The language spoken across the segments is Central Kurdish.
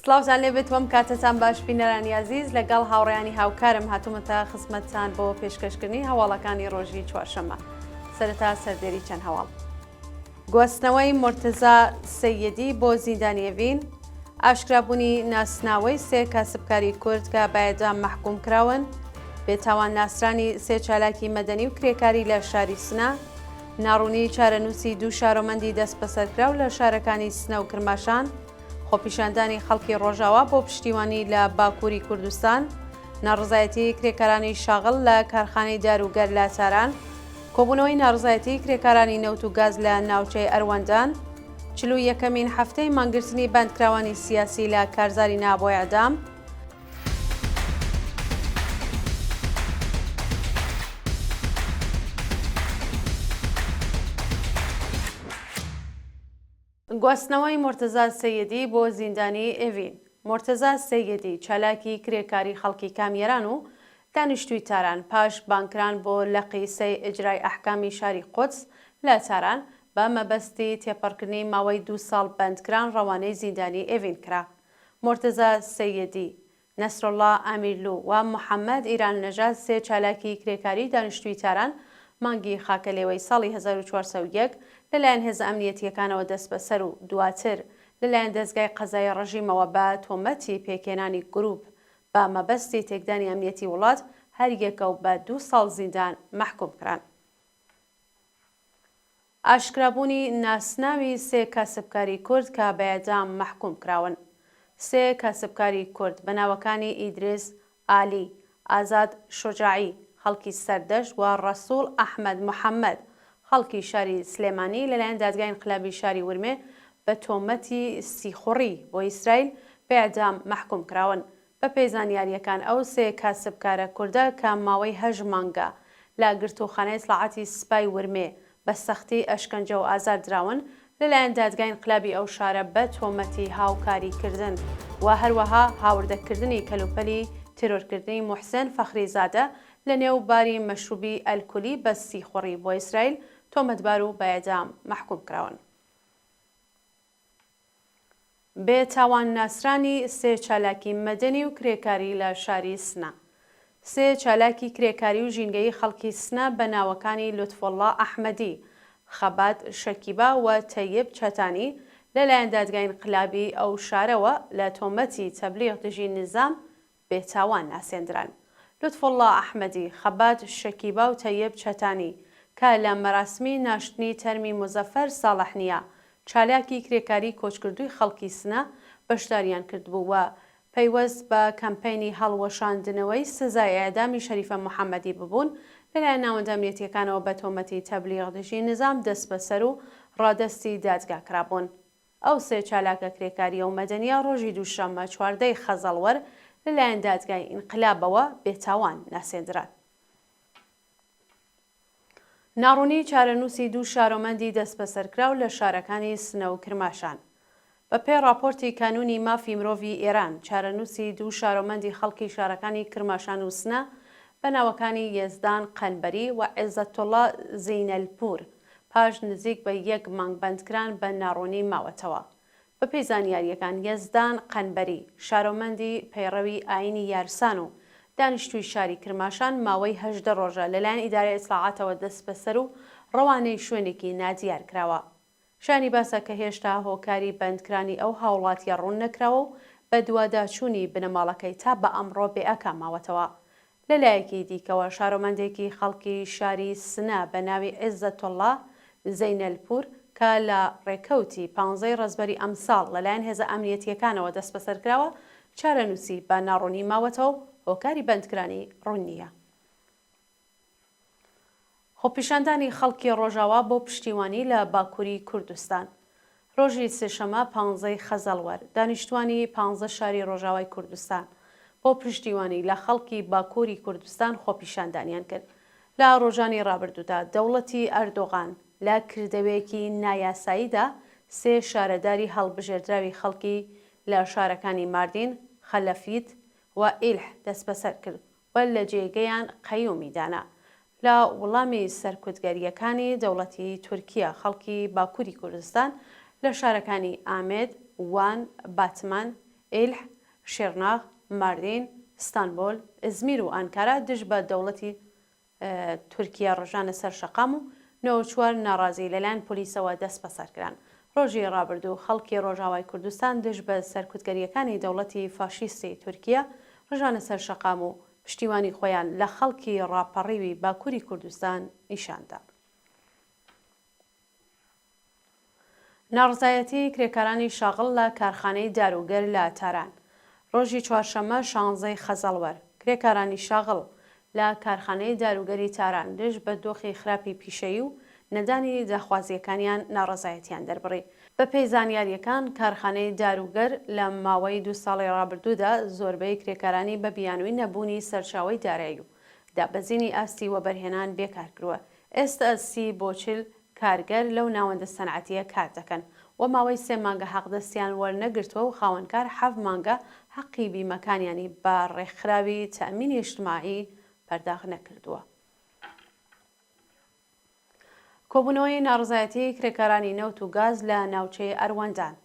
سڵاوتان لێبێت وەم کاتەتان باش بینەرانی ئازیز لەگەڵ هاوڕێیانی هاوکارم هاتوومەتە خزمەتتان بۆ پێشکەشکردنی هەواڵەکانی ڕۆژی چوارشەممە سەرەتا سەردێری چەند هەواڵ. گواستنەوەی مورتەزا سەیدی بۆ زیندانی ئێڤین، ئاشکرابوونی ناسناوەی سێ کاسبکاری کورد کە بە ئێعدام مەحکووم کراون، بێتاوان ناسرانی سێ چالاکی مەدەنی و کرێکاری لە شاری سنە، ناڕوونیی چارەنووسی دوو شارۆمەندی دەستبەسەرکراو لە شارەکانی سنە و کرماشان، خۆپیشاندانی خەڵکی ڕۆژاوا بۆ پشتیوانی لە باکووری کوردستان، ناڕەزایەتیی کرێکارانی شاغڵ لە کارخانەی دار و گەر لە تاران، کۆبوونەوەی ناڕەزایەتیی کرێکارانی نەوت و گاز لە ناوچەی ئەروەندان، 41مین هەفتەی مانگرتنی بەندکراوانی سیاسی لە کارزاری نا بۆ ئێعدام. گواستنەوەی مورتەزا سەیدی بۆ زیندانی ئێڤین مورتەزا سەیدی، چالاکی کرێکاری خەڵکی کامیەران و دانیشتووی تاران، پاش بانگکران بۆ لقی سێی ئیجرای ئەحکامی شاری قودس لە تاران، بە مەبەستی تێپەڕکردنی ماوەی دوو ساڵ بەندکران ڕەوانەی زیندانی ئێڤین کرا. مورتەزا سەیدی، نەسروڵڵا ئامیرلوو و محەممەد ئیران نەژاد سێ چالاکی کرێکاریی دانیشتووی تاران مانگی خاکەلێوەی ساڵی 1401 لەلایەن هێزە ئەمنییەتییەکانەوە دەستبەسەر و دواتر لەلایەن دەزگای قەزایی ڕژیمەوە بە تۆمەتی پێکهێنانی گرووپ بە مەبەستی تێکدانی ئەمنییەتی وڵات هەریەکە و بە دوو ساڵ زیندان مەحکووم کران. ئاشکرابوونی ناسناوی سێ کاسبکاری کورد کە بە ئێعدام مەحکووم کراون. سێ کاسبکاری کورد بە ناوەکانی ئیدریس ئالی، ئازاد شوجاعی، خەڵکی سەردەشت و ڕەسووڵ ئەحمەد محەممەد، خەڵکی شاری سلێمانی لەلایەن دادگای ئینقلابی شاری ورمێ بە تۆمەتی سیخوڕی بۆ ئیسرائیل بە ئێعدام مەحکووم کراون. بەپێی زانیارییەکان ئەو سێ کاسبکارە کوردە کە ماوەی هەشت مانگە لە گرتووخانەی ئیتڵاعاتی سپای ورمێ بە سەختی ئەشکەنجە و ئازار دراون، لەلایەن دادگای ئینقلابی ئەو شارە بە تۆمەتی هاوکاری کردن و هەروەها هاوردەکردنی کەلوپەلی تێرۆرکردنی موحسێن فەخریزادە لە نێو باری مەشروبی ئەلکولی بە سیخوڕی بۆ ئیسرائیل تۆمەتبار و بە ئێعدام مەحکووم کراون. بێ تاوان ناسرانی سێ چالاکی مەدەنی و کرێکاری لە شاری سنە. سێ چالاکی کرێکاری و ژینگەیی خەڵکی سنە بە ناوەکانی لوتفوڵڵا ئەحمەدی، خەبات شەکیبا و تەیب چەتانی لە لایەن دادگای ئینقلابی ئەو شارەوە لە تۆمەتی تەبلیغ دژی نیزام بێتاوان ناسێندران. لوتفوڵڵا ئەحمەدی، خەبات شەکیبا و تەیب چەتانی، کە لە مەراسمی ناشتنی تەرمی موزەفەر ساڵحنیا، چالاکی کرێکاری کۆچکردووی خەڵکی سنە، بەشداریان کردبوو و پەیوەست بە کەمپەینی هەڵوەشاندنەوەی سزای ئێعدامی شەریفە محەمەدی ببوون، لەلایەن ناوەندە ئەمنیەتییەکانەوە بە تۆمەتی تەبلیغ دژی نیزام دەستبەسەر و ڕادەستی دادگا کرابوون. ئەو سێ چالاکە کرێکارییە و مەدەنییە ڕۆژی دووشەممە 14 ی خەزەڵوەر لەلایەن دادگای ئینقلابەوە بێتاوان ناسێندران. ناڕوونیی چارەنووسی دوو شارۆمەندی دەستبەسەرکراو لە شارەکانی سنە و کرماشان. بەپێی ڕاپۆرتی کانوونی مافی مرۆڤی ئێران، چارەنووسی دوو شارۆمەندی خەڵکی شارەکانی کرماشان و سنە بە ناوەکانی یەزدان قەنبەری و عێزەتوڵڵا زینەلپوور پاش نزیک بە یەک مانگ بەندکران بە ناڕوونی ماوەتەوە. بەپێی زانیارییەکان یەزدان قەنبەری، شارۆمەندی پەیڕەوی ئایینی یارسان و دانیشتووی شاری کرماشان ماوەی 18 ڕۆژە لەلایەن ئیدارەی ئیتڵاعاتەوە دەستبەسەر و ڕەوانەی شوێنێکی نادیار کراوە. شایانی باسە کە هێشتا هۆکاری بەندکرانی ئەو هاوڵاتییە ڕوون نەکراوە و بەدواداچوونی بنەماڵەکەی تا بە ئەمڕۆ بێئاکام ماوەتەوە. لە لایەکی دیکەوە شارۆمەندێکی خەڵکی شاری سنە بە ناوی عیزەتوڵڵا زەینەلپوور کە لە ڕێکەوتی پانزەی ڕەزبەری ئەمساڵ لەلایەن هێزە ئەمنییەتییەکانەوە دەستبەسەر کراوە، چارەنووسی بە ناڕوونی ماوەتەوە و هۆکاری بەندکرانی ڕوون نییە. خۆپیشاندانی خەڵکی ڕۆژاوا بۆ پشتیوانی لە باکووری کوردستان ڕۆژی سێشەممە پانزەی خەزەڵوەر، دانیشتوانی پانزە شاری ڕۆژاوای کوردستان بۆ پشتیوانی لە خەڵکی باکووری کوردستان خۆپیشاندانیان کرد. لە ڕۆژانی ڕابردوودا دەوڵەتی ئەردۆغان لە کردەوەیەکی نایاساییدا سێ شارەداری هەڵبژێردراوی خەڵکی لە شارەکانی ماردین، خەلەفیت و ئیلح دەستبەسەر کرد و لە جێگەیان قەیومی دانا. لە وڵامی سەرکوتگەرییەکانی دەوڵەتی تورکیە خەڵکی باکووری کوردستان لە شارەکانی ئامێد، وان، باتمان، ئیلح، شێرناخ، ماردین، ستانبۆل، ئزمیر و ئانکارا دژ بە دەوڵەتی تورکیە ڕژانە سەر شەقام و 94 ناڕازی لەلایەن پۆلیسەوە دەستبەسەرکران. ڕۆژی ڕابردوو خەڵکی ڕۆژاوای کوردستان دژ بە سەرکوتگەرییەکانی دەوڵەتی فاشیستی تورکیە ڕژانە سەر شەقام و پشتیوانی خۆیان لە خەڵکی ڕاپەڕیوی باکوری کوردستان نیشان دا. ناڕەزایەتیی کرێکارانی شاغڵ لە کارخانەی داروگەر لە تاران ڕۆژی چوارشەممە شانزەی خەزەڵوەر، کرێکارانی شاغڵ لە کارخانەی داروگەری تاران دژ بە دۆخی خراپی پیشەیی و نەدانی داخوازییەکانیان ناڕەزایەتیان دەربڕی. بەپێی زانیارییەکان، کارخانەی داروگەر لە ماوەی دوو ساڵی ڕابردوودا زۆربەی کرێکارانی بە بیانووی نەبوونی سەرچاوەی دارایی و دابەزینی ئاستی وەبەرهێنان بێکار کرووە، ئێستا 30 بۆ 40 کارگەر لەو ناوەندە سەنعەتییە کار دەکەن و ماوەی سێ مانگە حەقدەستیان وەرنەگرتووە و خاوەنکار حەفت مانگە حەقی بیمەکانیانی بە ڕێکخراوی تەئمینی ئیجتماعی پەرداخت نەکردووە. کۆبوونەوەی ناڕەزایەتیی کرێکارانی نەوت و گاز لە ناوچەی ئەروەندان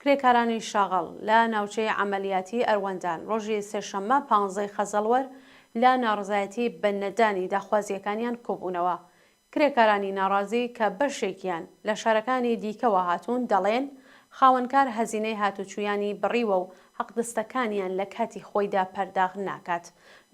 کرێکارانی شاغڵ لە ناوچەی عەمەلیاتی ئەروەندان ڕۆژی سێشەممە پانزەی خەزەڵوەر لە ناڕەزایەتی بە نەدانی داخوازییەکانیان کۆبوونەوە. کرێکارانی ناڕازی کە بەشێکیان لە شارەکانی دیکەوە هاتوون دەڵێن، خاوەنکار هەزینەی هاتوچوویانی بڕیوە و حەقدەستەکانیان لە کاتی خۆیدا پەرداخت ناکات.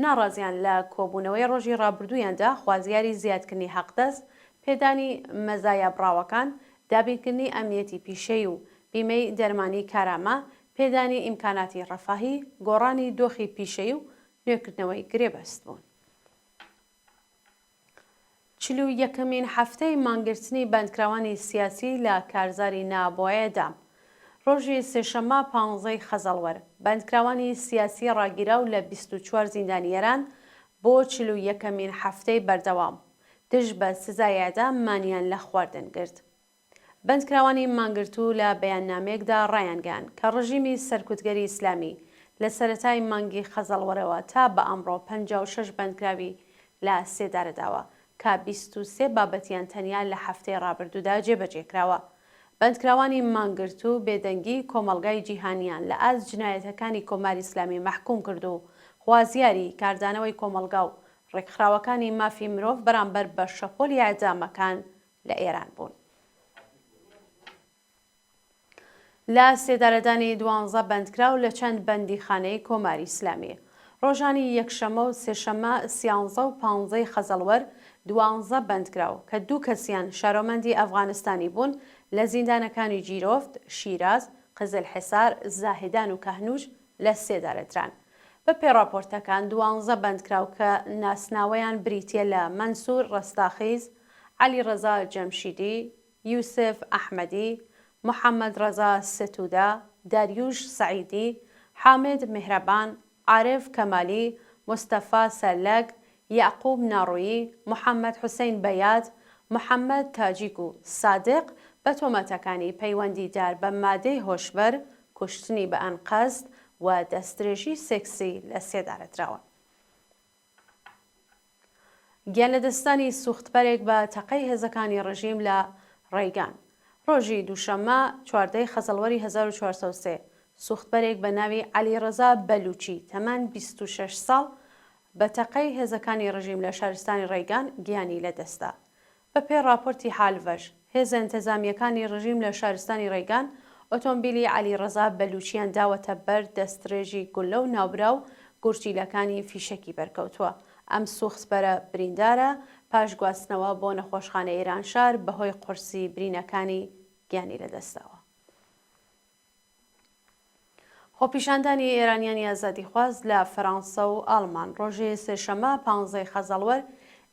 ناڕازیان لە کۆبوونەوەی ڕۆژی ڕابردوویاندا خوازیاری زیادکردنی حەقدەست، پێدانی مەزایا بڕاوەکان، دابینکردنی ئەمنیەتی پیشەیی و بیمەی دەرمانی کارامە، پێدانی ئیمکاناتی ڕەفاهی، گۆڕانی دۆخی پیشەیی و نوێکردنەوەی گرێبەست بوون. 41ەمین هەفتەی مانگرتنی بەندکراوانی سیاسی لە کارزاری نا بۆ ئێعدام. ڕۆژی سێشەممە پانزەی خەزەڵوەر، بەندکراوانی سیاسی ڕاگیراو لە 24 زیندانی ئێران بۆ 41ەمین هەفتەی بەردەوام دژ بە سزای ئێعدام مانیان لە خواردن گرت. بەندکراوانی مانگرتوو لە بەیاننامەیەکدا ڕایانگەیاند کە ڕژیمی سەرکوتگەری ئیسلامی لە سەرەتای مانگی خەزەڵوەرەوە تا بە ئەمڕۆ 56 بەندکراوی لە سێدارە داوە کە 23 بابەتیان تەنیا لە هەفتەی ڕابردوودا جێبەجێ کراوە. بەندکراوانی مانگرتوو بێدەنگی کۆمەڵگای جیهانیان لە ئاست جنایەتەکانی کۆماری ئیسلامی مەحکووم کرد و خوازیاری کاردانەوەی کۆمەڵگا و ڕێکخراوەکانی مافی مرۆڤ بەرامبەر بە شەپۆلی ئێعدامەکان لە ئێران بوون. لە سێدارەدانی دوانزە بەندکراو لە چەند بەندیخانەی کۆماری ئیسلامی. ڕۆژانی یەکشەممە و سێشەممە سیانزە و پانزەی خەزەڵوەر دوانزە بەندکراو کە دوو کەسیان شارۆمەندی ئەفغانستانی بوون لە زیندانەکانی جیرۆفت، شیراز، قزلحسار، زاهدان و کەهنوج لە سێدارە دران. بە پێی ڕاپۆرتەکان دوانزە بەندکراو کە ناسناوەیان بریتییە لە مەنسوور ڕەستاخیز، عەلیڕەزا جەمشیدی، یوسف ئەحمەدی، محەمەد ڕەزا ستودە، داریوش سەعیدی، حامد میهرەبان، عارف کەمالی، مستەفا سەرلەگ، یەعقوب ناڕویی، محەمەد حوسەین بەیاد، محەمەد تاجیک و سادق بە تۆمەتەکانی پەیوەندیدار بە مادەی هۆشبەر، کوشتنی بە ئەنقەست و دەستدرێژی سێکسی لە سێدارە دراون. گیانلەدەستدانی سوختبەرێک بە تەقەی هێزەکانی ڕژیم لە ڕەیگان. ڕۆژی دووشەممە 14 ی خەزەڵوەری 1403 سوختبەرێک بە ناوی عەلیڕەزا بەلوچی تەمەن 26 ساڵ بە تەقەی هێزەکانی ڕژیم لە شارستانی ڕەیگان گیانی لەدەستدا. بە پێی ڕاپۆرتی حالڤەش، هێزە ئینتزامییەکانی ڕژیم لە شارستانی ڕەیگان ئۆتۆمبیلی عەلی ڕەزا بەلووچیان داوەتە بەر دەستڕێژی گوللە و ناوبراو گورچیلەکانی فیشەکی بەرکەوتووە. ئەم سووختبەرە بریندارە پاش گواستنەوە بۆ نەخۆشخانەی ئێرانشار بەهۆی قورسی برینەکانی گیانی لەدەستداوە. خۆپیشاندانی ئێرانیانی ئازادیخواز لە فەرانسە و ئاڵمان ڕۆژی سێشەممە پانزەی خەزەڵوەر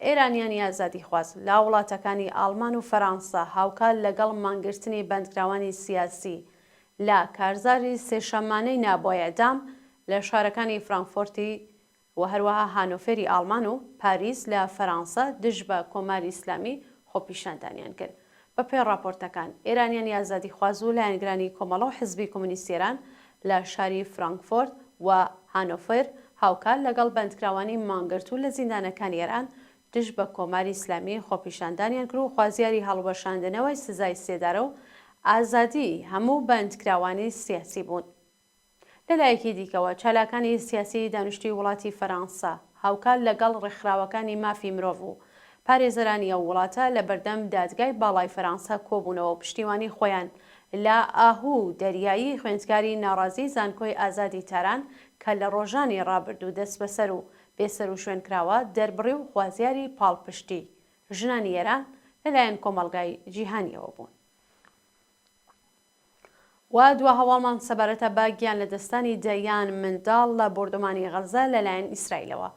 ئێرانیانی ئازادیخواز لە وڵاتەکانی ئاڵمان و فەرانسە هاوکات لەگەڵ مانگرتنی بەندکراوانی سیاسی لە کارزاری سێشەممانەی نا بۆ ئێعدام لە شارەکانی فرانکفۆرتی و هەروەها هانۆفێری ئاڵمان و پاریس لە فەرانسە دژ بە کۆماری ئیسلامی خۆپیشاندانیان کرد. بە پێی ڕاپۆرتەکان، ئێرانیانی ئازادیخواز و لایەنگرانی کۆمەڵە و حزبی کۆمۆنیستی ئێران لە شاری فرانکفۆرت و هانۆفر هاوکات لەگەڵ بەندکراوانی مانگرتوو لە زیندانەکانی ئێران دژ بە کۆماری ئیسلامی خۆپیشاندانیان کرد و خوازیاری هەڵوەشاندنەوەی سزای سێدارە و ئازادیی هەموو بەندکراوانی سیاسی بوون. لە لایەکی دیکەوە چالاکانی سیاسیی دانیشتووی وڵاتی فەرانسە هاوکات لەگەڵ ڕێکخراوەکانی مافی مرۆڤ و پارێزەرانی ئەو وڵاتە لە بەردەم دادگای باڵای فەرانسە کۆبوونەوە و پشتیوانی خۆیان لە ئاهوو دەریایی خوێندکاری ناڕازیی زانکۆی ئازادی تاران کە لە ڕۆژانی ڕابردوو دەستبەسەر و بێسەروشوێن کراوە دەربڕی و خوازیاری پاڵپشتی ژنانی ئێران لەلایەن کۆمەڵگای جیهانییەوە بوون. و دوا هەواڵمان سەبارەتە بە گیانلەدەستدانی دەیان منداڵ لە بۆردومانی غەززە لەلایەن ئیسرائیلەوە.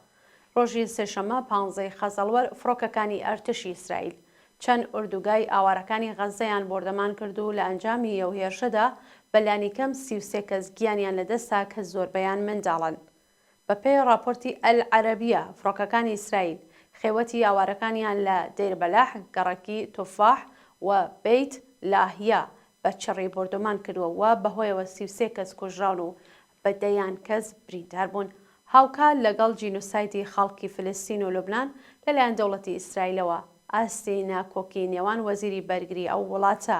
ڕۆژی سێشەممە پانزەی خەزەڵوەر فڕۆکەکانی ئەرتشی ئیسرائیل چەند ئۆردوگای ئاوارەکانی غەززەیان بۆردەمان کرد و لە ئەنجامی ئەو هێرشەدا بە لانیکەم 33 کەس گیانیان لەدەستدا کە زۆربەیان منداڵن. بەپێی ڕاپۆرتی ئەلعەرەبیە، فڕۆکەکانی ئیسرائیل خێوەتی ئاوارەکانیان لە دەیربەلەح، گەڕەکی توفاح و بەیت لاهیا بە چڕی بۆردومان کردووە و بەهۆیەوە 33 کەس کوژراون و بە دەیان کەس بریندار بوون. هاوکات لەگەڵ جینۆسایدی خەڵکی فلستین و لوبنان لەلایەن دەوڵەتی ئیسرائیلەوە، ئاستی ناکۆکی نێوان وەزیری بەرگری ئەو وڵاتە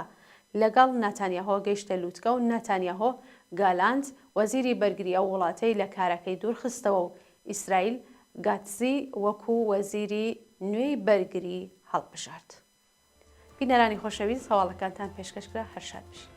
لەگەڵ ناتانیاهۆ گەیشتە لوتکە و ناتانیاهۆ گالانت وەزیری بەرگری ئەو وڵاتەی لە کارەکەی دوورخستەوە و ئیسرائیل گاتزی وەکو وەزیری نوێی بەرگری هەڵبژارد. بینەرانی خۆشەویست هەواڵەکانتان پێشکەش کرا هەر شاد بژین.